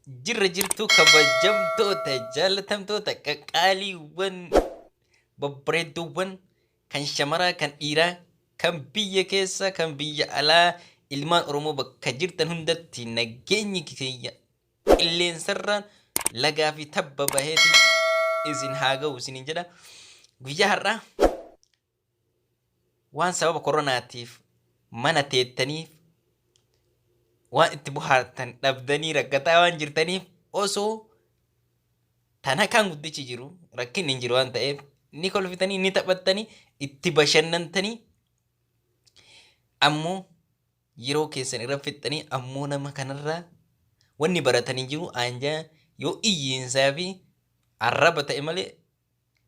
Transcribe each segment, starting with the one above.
Jirra jirtuu kabajamtoota, jaalatamtoota, qaqqaaliiwwan, babbareedduuwwan, kan shamaraa, kan dhiiraa, kan biyya keessa, kan biyya alaa, ilmaan Oromoo bakka jirtan hundatti nageenyi kiyya qilleensarraan lagaa fi tabba baheeti isin haa ga'u isiniin jedha. Guyyaa har'aa waan sababa koronaatiif mana teettaniif waan itti bohaartan dhabdanii rakkataa waan jirtaniif, osoo tanakaan guddichi jiru rakkinni hin jiru waan ta'eef, ni kolfitanii, ni taphattanii, itti bashannantanii, ammoo yeroo keessan irra fixxanii, ammoo nama kanarraa wanni baratanii jiru aanjaa yoo iyyiinsaa fi arraba ta'e malee.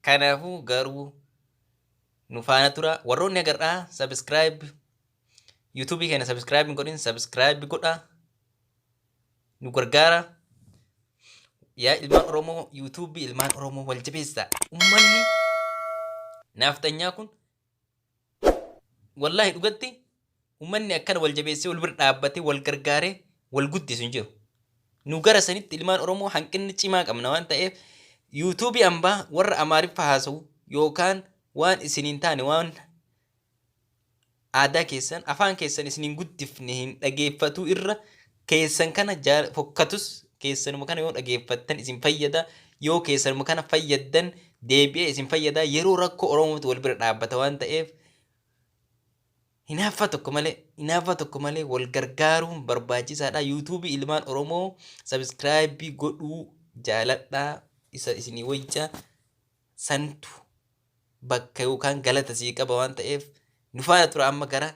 Kanaafuu garuu nu faana tura. Warroonni agarraa subscribe YouTube keenya subscribe hin godhin, subscribe godha, nu gargaara. Yaa ilmaan Oromoo, YouTube ilmaan Oromoo wal jabeessa. Ummanni naafxanyaa kun, wallaahi dhugatti, ummanni akkana wal jabeessee, wal bira dhaabbatee, wal gargaaree wal guddisu hin jiru. Nu gara sanitti ilmaan Oromoo hanqinni cimaa qabna waan ta'eef, YouTube ambaa warra Amaariffa haasa'u yookaan waan isiniin taane, waan aadaa keessan, afaan keessan isiniin guddifne hin dhageeffatuu irra, keessan kana fokkatus keessanuma kana yoo dhageeffattan isin fayyada. Yoo keessanuma kana fayyaddan deebi'ee isin fayyada. Yeroo rakkoo Oromootu wal bira dhaabbata waan ta'eef, hinaaffaa tokko malee, hinaaffaa tokko malee wal gargaaruun barbaachisaadha. YouTube ilmaan Oromoo subscribe godhuu jaaladhaa, isa isinii wayya, santu bakka yookaan galata sii qaba waan ta'eef nu faana tura. Amma gara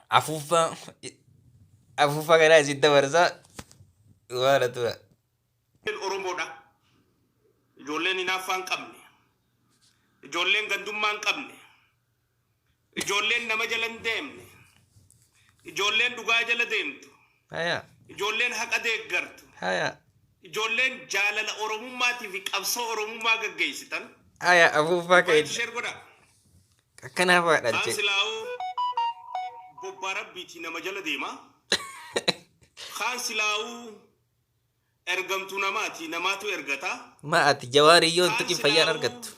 afuuffaa afuuffaa kanaa isin dabarsaa, nu faana tura. Oromoodha. Ijoolleen hinaaffaa hin qabne. Ijoolleen gandummaa hin qabne. Ijoolleen nama jala hin deemne. Ijoolleen dhugaa jala deemtu. Ijoolleen haqa deeggartu. Ijoolleen jaalala Oromummaatii fi qabsoo Oromummaa gaggeessitan. Haya, afuuffaa Invite keenya share godha. Akkanaa fa'aa Kaan dhalche. silaa'uu bobbaa rabbiitii nama jala deema. Kaan silaa'uu ergamtuu namaati, namaatu ergata. Ma ati Jawaarii yoo hin Kaan tuqin fayyaan silaa'uu argattu.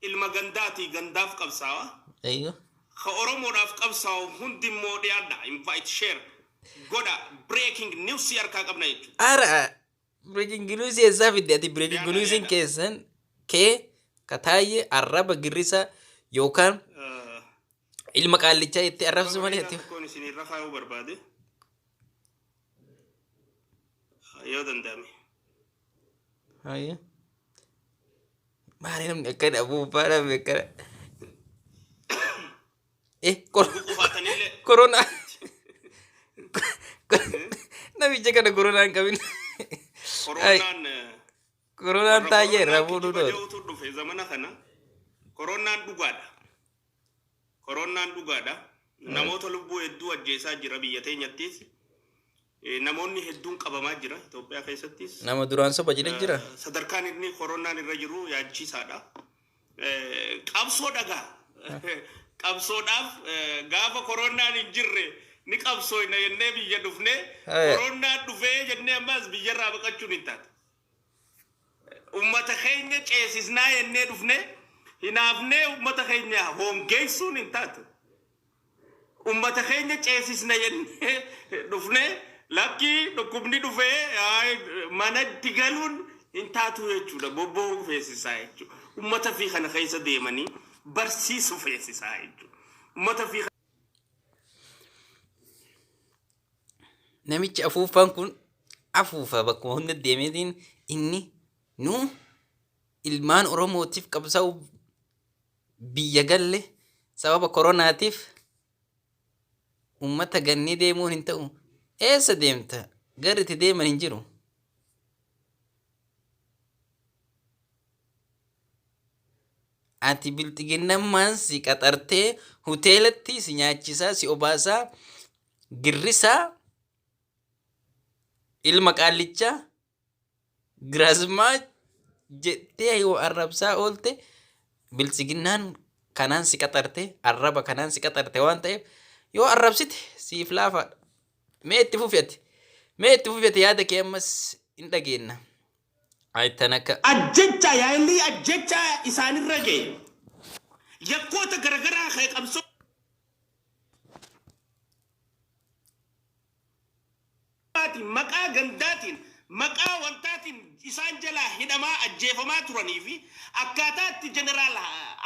ilma gandaati, gandaaf qabsaawa. Ayyo. Ka Oromoodhaaf qabsaa'u hundi immoo dhiyaadha. Invite share godha. Breaking news harkaa qabna jechuudha. Ara breaking news eessaa fidde ati breaking Dhiyaadha, news dhiyaadha. keessan kee kataayyee arraba girrisa yookaan ilma qaallichaa itti arrabsu malee Bareedaa ati. tokkoon isin irra kaayuu barbaade. Yoo danda'ame. Ayyo. Maali namni akkana afuuffaa, namni akkana? Eh, Qufaatanillee. koronaa. Namicha kana koronaa hin qabin. Ay, Koronaan koronaan warra taayee irraa koronaan fuudhuu kijiba dhoole. jedhutu dhufe zamana kana. Koronaan dhugaadha. Koronaan dhugaadha. Namoota lubbuu hedduu ajjeesaa jira biyya teenyattis. Namoonni hedduun qabamaa jira Itoophiyaa keessattis. Nama duraan soba jedhe jira. Sadarkaan inni koronaan irra jiru yaachisaadha. Qabsoo dhagaa. Qabsoodhaaf gaafa koronaan hin jirre ni qabsooyna jennee biyya dhufnee, koronaan dhufee jennee ammas biyyarraa baqachuun hin taatu. Ummata keenya ceesisnaa jennee dhufnee hinaafnee ummata keenya hongeessuun hin taatu. Ummata keenya ceesisna jennee dhufnee lakkii dhukkubni dhufee manatti galuun hin taatu jechuudha. Bobba'uu feesisaa jechuudha. Ummata fi kana keessa deemanii barsiisuu feesisaa jechuudha. Ummata fi Namichi afuuffaan kun afuufa bakkuma hunda deemeetiin inni nu ilmaan Oromootiif qabsaa'u biyya galle, sababa koronaatiif ummata gannee deemuun hin ta'u. Eessa deemta? Garri itti deeman hin jiru. Ati bilxiginnammaan si qaxartee hoteelatti si nyaachisaa, si obaasaa, girrisaa, ilma qaallichaa giraazmaa jettee yoo arrabsaa oolte, biltsiginnaan kanaan si qaxarte, arraba kanaan si qaxarte waan ta'eef yoo arrabsite siif laafaadha. Mee itti fufi ati. Mee itti fufete yaada kee ammas hin dhageenna. Ayittan akka. Ajjecha yaa'illi ajjecha isaanirra ga'e. Yakkoota garagaraa ka'e qabsoo maqaa gandaatiin, maqaa wantaatiin isaan jalaa hidhamaa ajjeefamaa turanii fi akkaataa itti Jeneraal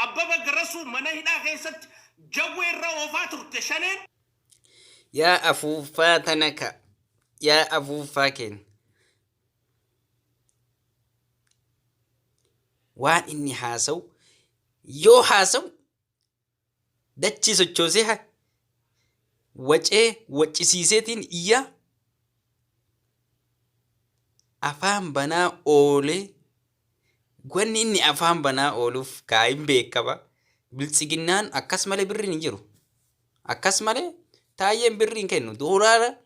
Abbaba Garasuu mana hidhaa keessatti jawwee irra oofaa turte shaneen. Yaa afuuffaa tanaka. Yaa afuuffaa keenya. Waan inni haasa'u yoo haasa'u dachii sochoosee wacee waccisiiseetiin iyya afaan banaa oolee. Wanni inni afaan banaa ooluuf kaayin beekama. Biltsiginnaan akkas malee birriin hin jiru. Akkas malee Taayyeen birrii hin kennu. Doolaara 2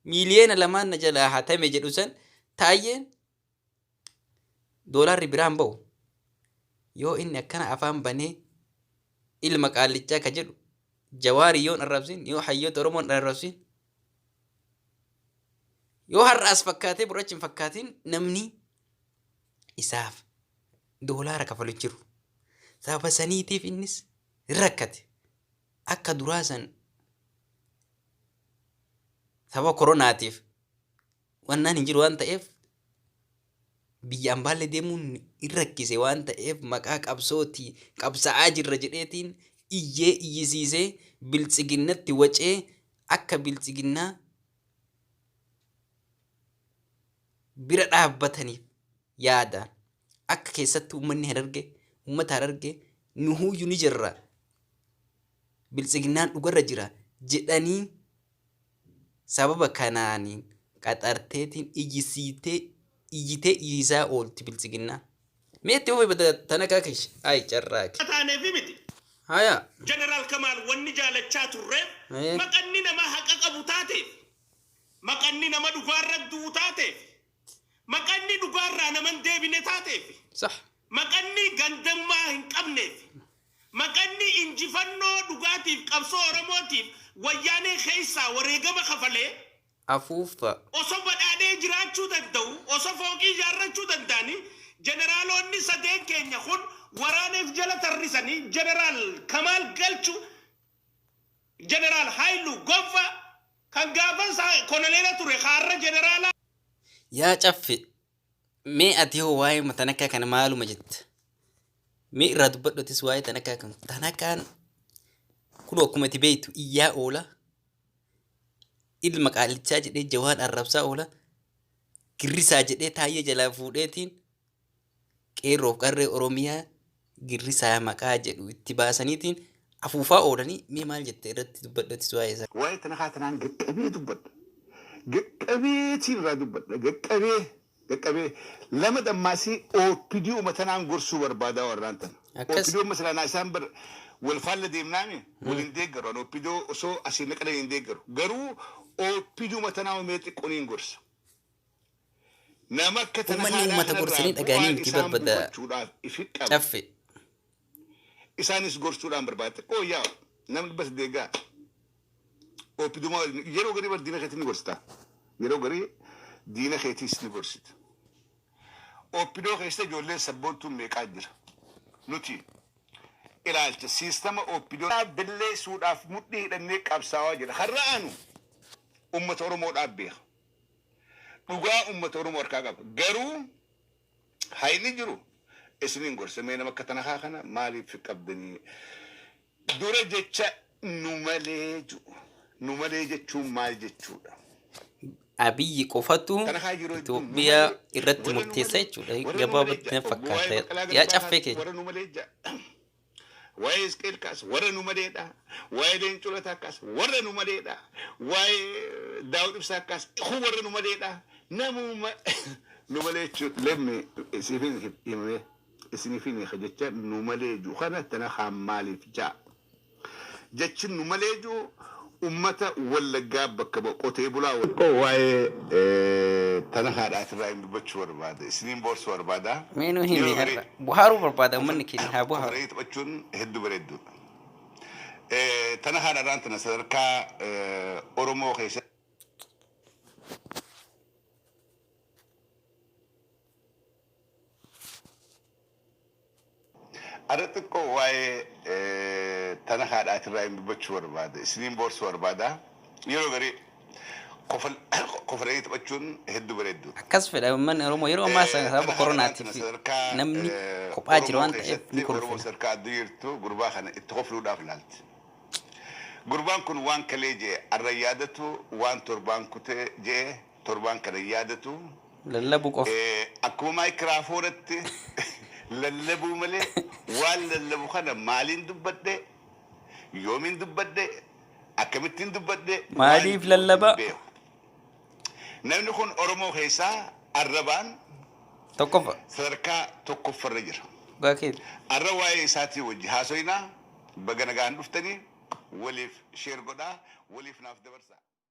miiliyoona na jalaa hatame jedhu san Taayyeen doolaarri biraan ba'u. Yoo inni akkana afaan banee ilma qaallichaa ka jedhu Jawaarii yoon arrabsin, yoo hayyoota Oromoon arrabsin, yoo har'a as fakkaatee burrachi hin fakkaatin, namni isaaf doolaara kafalu hin jiru. Sababa saniitiif innis hin rakkate. Akka duraa san sababa koronaatiif wannaan hin jiru waan ta'eef, biyya ambaallee deemuun hin rakkise waan ta'eef, maqaa qabsootii qabsa'aa jirra jedheetiin iyyee iyyisiisee biltsiginnatti wacee akka biltsiginnaa bira dhaabbataniif yaadaan akka keessattuu uummanni Hararge, uummata Hararge nuhuyyuu ni jirra, biltsiginnaan dhugarra jira jedhanii sababa kanaaniin qaxarteetiin iyyisiitee iyyitee iyyisaa oolti biltsiginnaa. Mee itti fufi tana kakish. Ay carraaqi. Taaneefi miti. Haya. Jeneraal Kamaal wanni jaalachaa turreef maqanni nama haqa qabu taateef, maqanni nama dhugaarra du'u taateef, maqanni dhugaarraa nama hin deebine taateef, maqanni gandammaa hin qabneef, maqanni injifannoo dhugaatiif qabsoo Oromootiif wayyaanee keessaa wareegama kafalee Afuuffa. osoo badhaadhee jiraachuu danda'u, osoo fooqii ijaarrachuu danda'anii, jeneraalonni sadeen keenya kun waraaneef jala tarrisanii Jeneraal Kamaal Galchu, Jeneraal Haayiluu Gonfaa kan gaafa isaa konoleela ture kaarra jeneraalaa Yaa caffe, mee ati hoo waa'ee tanakkaa kana maaluma jetta? Mee irraa dubbadhutis waa'ee tanakkaa kana. Tanakkaan kun akkuma ati beektu iyyaa oola. Ilma qaallichaa jedhee Jawaan arrabsaa oola. Girrisaa jedhee Taayyee jalaa fuudheetiin qeerroof qarree Oromiyaa girrisaa maqaa jedhu itti baasaniitiin afuufaa oolanii, mee maal jette irratti dubbadhutis waa'ee isaa? Waa'ee tanakaa tanaan gaqqabee dubbadha. Gaqqabeetiin irraa dubbadha. Gaqqabee gaqqabee lama dammaasii OPDO matanaan gorsuu barbaadaa warraan tana. Akkas. OPDO masalanaa isaan bar wal faalla deemnaami wal hin deeggaru. Ani OPDO osoo asii naqalan hin deeggaru. Garuu OPDO matanaa mee xiqqooniin gorsa. Nama akka tana Uummanni haadhaa uummata kanarraa gorsanii dhaga'anii bu'aan miti isaan barbada buufachuudhaaf ifi qaban. caffe. Isaanis gorsuudhaan barbaada. Xiqqoo yaa namni 800 gaa. OPDO yeroo garii bar diina keetii ni gorsita. Yeroo garii diina keetiis ni gorsita. OPDO keessa ijoolleen sabboontuun meeqaa jira. Nuti ilaalcha siistama OPDO balleessuudhaaf mudhii hidhannee qabsaawaa jira. Har'a anu uummata Oromoodhaaf beeka. Dhugaa uummata Oromoo harkaa qaba. Garuu hayni jiru isiniin gorsa, mee nama akka tanakaa kana maaliif qabdanii dura jecha nu malee jiru, nu malee jechuun maal jechuudha? Abiyyi qofatu Tanakaa yeroo hedduu nu Itoophiyaa malee, irratti warra nu murteessa malee, jechuudha. warra nu malee Gabaabatti ja'a. na Obbo waa'ee fakkaata. Baqqalaa Yaa Garbaa caffee kaas keenya. warra nu malee ja'a. Waa'ee Isqeel kaas warra nu maleedha. Waa'ee Leencoo Lataa kaas warra nu maleedha. Waa'ee Daawud Ibsaa kaas kun warra nu maleedha. Namuma nu malee jechuun lemme isiniif himame, isiniif hiika jecha nu malee jiru kana tana kaan maaliif ja'a? Jechi nu malee jiru ummata Wallaggaa bakka bu'a, qotee bulaa. Waa'ee tana haadhaatirraa hin dubbachuu barbaada. Isiniin boorsuu barbaada. Mee nu himi Yeroo garii har'a. Buhaaruu barbaada uummanni keenya haa buhaaru. Konfereensii taphachuun hedduu bareedduudha. Tana haadharraan tana sadarkaa Oromoo keessa. Arra xiqqoo waa'ee tana haadhaatirraa hin dubbachuu barbaada. Isiniin boorsuu barbaada. Yeroo garii kofalee taphachuun hedduu bareeddu. Akkas fedha uummanni Oromoo yeroo ammaa sababa koronaatiif namni kophaa jira waan ta'eef ni Oromoo kolfina. Sadarkaa addunyaa jirtu gurbaa kana itti kofluudhaaf laalti. Gurbaan kun waan kalee jee arra yaadatu, waan torbaan kutee jee torbaan kana yaadatu. Lallabuu qofa. Akkuma maayikiraafoonatti lallabuu malee waan lallabu kana maaliin dubbadhe, yoomiin dubbadhe, akkamittiin dubbadhe Maaliif waan lallaba? hin beeku. Namni kun Oromoo keessaa arrabaan Tokkoffa. sadarkaa tokkoffarra jira. Dhugaa keeti. Arra waa'ee isaatii wajji haasoyinaa. Baga nagaan dhuftanii. Waliif share godhaa, waliif naaf dabarsaa.